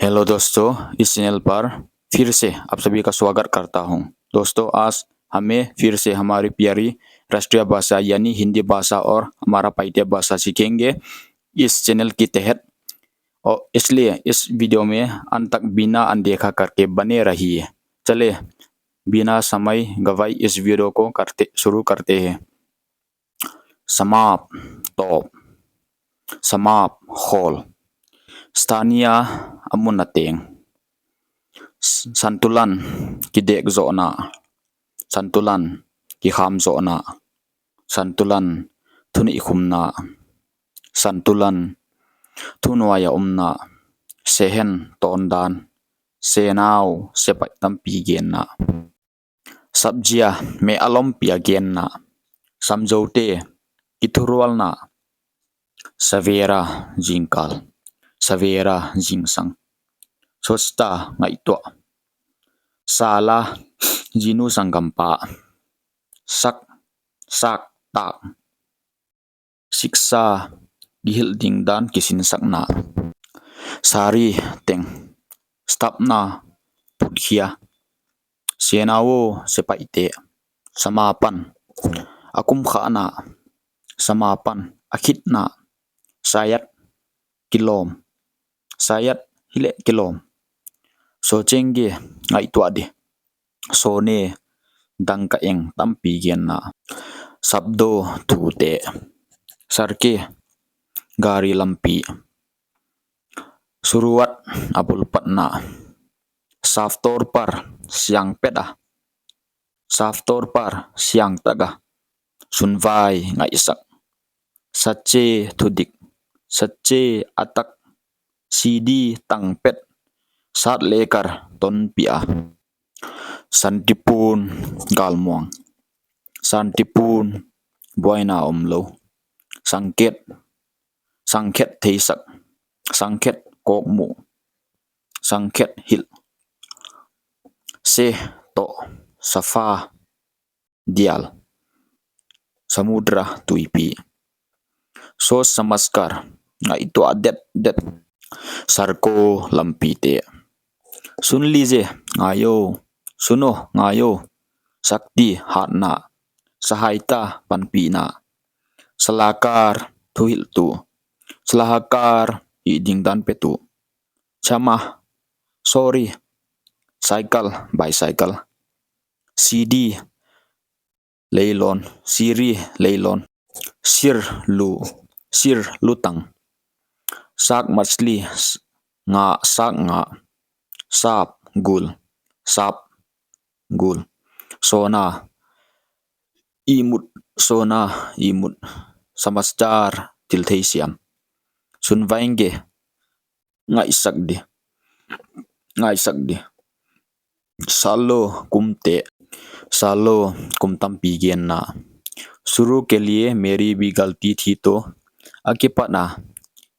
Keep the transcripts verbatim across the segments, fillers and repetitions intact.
हेलो दोस्तों, इस चैनल पर फिर से आप सभी का स्वागत करता हूं। दोस्तों, आज हमें फिर से हमारी प्यारी राष्ट्रीय भाषा यानी हिंदी भाषा और हमारा पाइते भाषा सीखेंगे इस चैनल के तहत। और इसलिए इस वीडियो में अंत तक बिना अनदेखा करके बने रहिए। चले, बिना समय गवाए इस वीडियो को करते, शुरू करते हैं। Samap, tawp. Samap, khawl. Sthaniya, a mun a teng. S-, santulan, kidek zohna. Santulan, kikham zohna. Santulan, thuneikhumna. Santulan, thunuai a omna. Sehen, tawndan. Senau, sepaih tampi genna. Sabjiya, meh a lawmpi a genna. Samzoute, kithurualna. Savera, zingkal. Savera, zingsang. Sochta, ngaihtuah. Sala, zinu sanggampa. Sak, sak, tak. Siksa, kihilh ding dan kisinsakna. Sari, teng. Sthapna, phutkhia. Senao, sepaihte. Samapan, a kumkhahna. Samapan, a khitna. Sayat, kilawm. Sayat, hileh kilawm. Sochenge, ngaihtuah di. Sone, dangkaeng tampi genna. Sabdo, thute. Sarke, gari lampi. Suruat, a bulpatna. Saftor par, siangpet a. Saftor par, siangtak a. Sunvai, ngaihsak. Sache, thudik. Sache, a tak. Sidi, tangpet. Satlekar, tonpih a. Santipun, galmuang. Santipun, buaina omlou. Sangket, sangkhet theisak. Sangkhet, kawkmuh. Sangkhet, hilh. Se, toh. Safa, dial. Samudra, tuipi. Soch samaskar, ngaihtuah detdet. Sarko, lampite. Sun lije, ngai o. Suno, ngai o. Sakti, hatna. Sahaita, panpihna. Salakar, thuhilhtu. Salahakar, hih ding dan petu. Chama, sorry. Cycle, bicycle. Sidi, leilon. Siri, leilon. Sir, lu. Sir, lutang. Sak, machli. Nga, sak, nga. Sap, gul. Sap, gul. Sona, imut. Sona, imut. Samachar, thil theisiam. Sunvaenge, ngaihsak di. Ngaihsak di. Salo, kumte. Salo, kum tampi genna. Shuru ke liye meri bhi galti thi to, a kipatna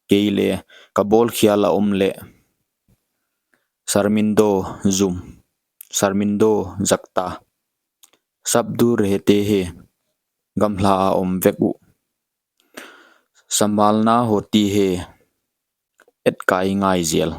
kei leh ka bawl khial a om leh. Sharmindo, zum. Sharmindo, jagta. Sab dur rehte hain, gamla a om vek uh. Sambhalna hoti hai, etkai ngai zel.